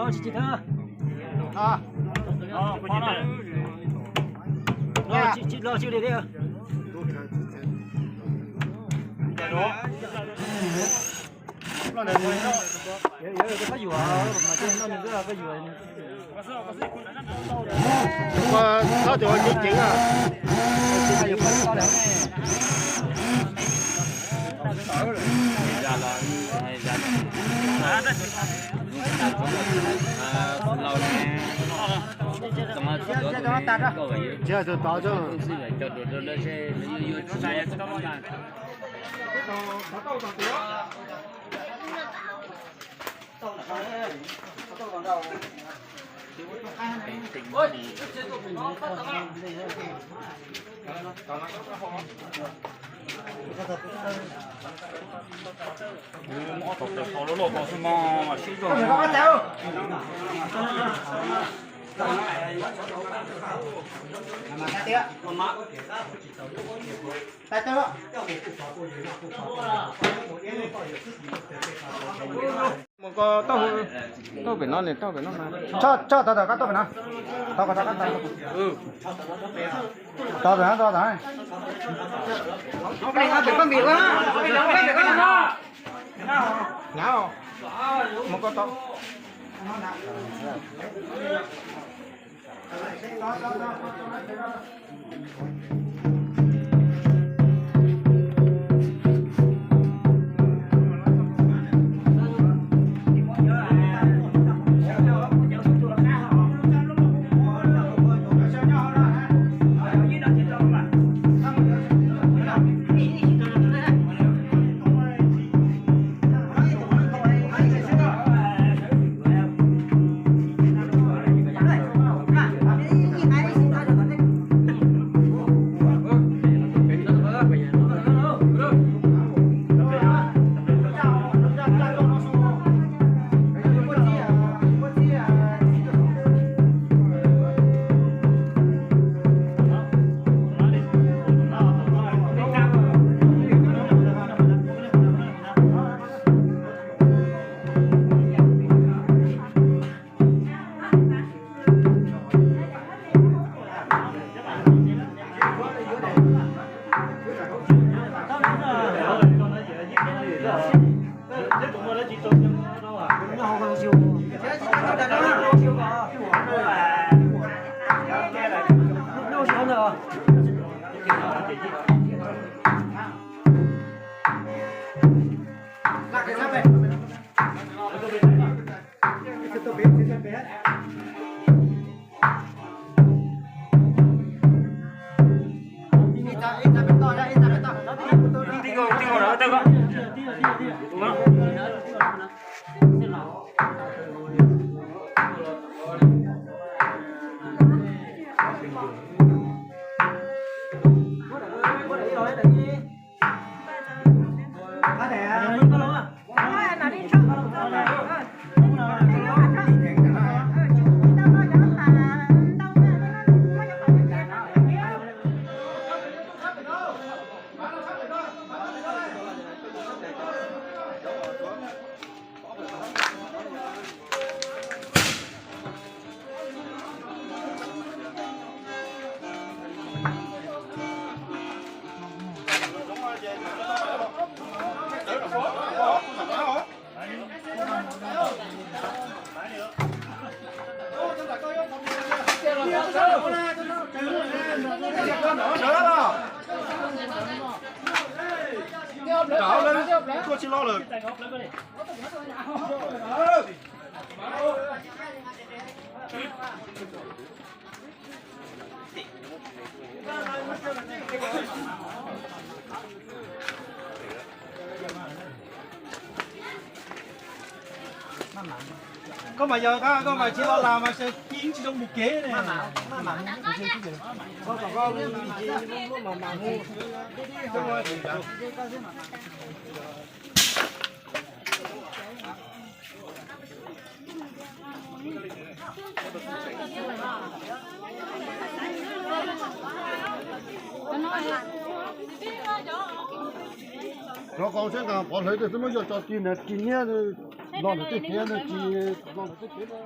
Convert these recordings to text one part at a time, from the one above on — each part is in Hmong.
Tsis tsis thab. Tsis tsis li. Koj yuav mas koj yuav. Koj txhob cov ceev ceev na. Tsis tov. Ob tog pem qhov loj loj ko xwb mas sib zog. Mus ko tauj, tauj pem no ne, tauj pem no mas. Tso, tso tau tau kab tauj pem no. Tau ko tau kab tau. Tau pem no, tau tau. Mus ko tau. Koj mas yog koj mas tsis los las mas ci tsis zoo mus kev ne. Rov qab seb nqa pov hlawv twb muab yog tso ti na, ti niab. Los lawm tej peb no tsis los lawm tej peb no.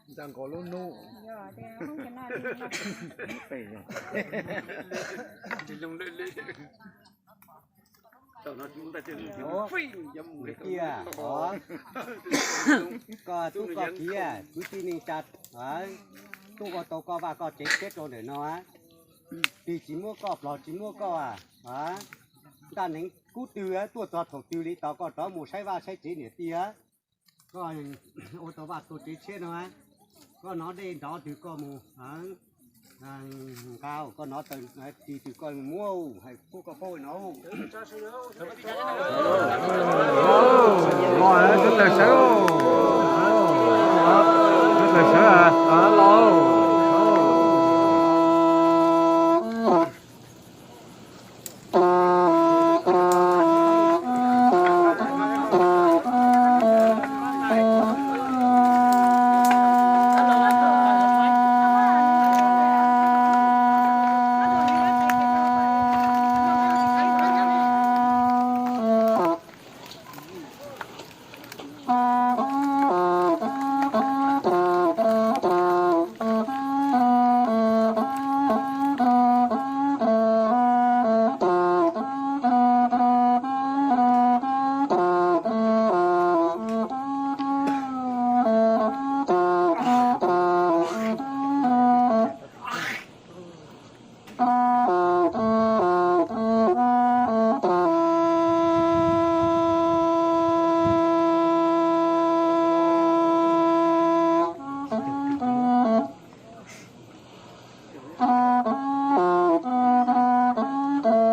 Ntsia nkaus lub nub. Tiag, koj tub koj kiv, kwv tij neej tsa, tuaj ua tau koj vaj koj tsev thiab rau ntawm no, tig tsis muab koj, plhov tsis muab koj, ntaj neev kub twg tuaj txog thaum twg li tos koj rov mus saib vaj saib tsev niam tij. Koj ua tau vaj tau tsev tshiab no, koj hnov dej nrov twg koj mus nqa, koj hnov taws ris twg koj muab, hais pub koj paub no. Sawv daws sawv, sawv daws sawv los.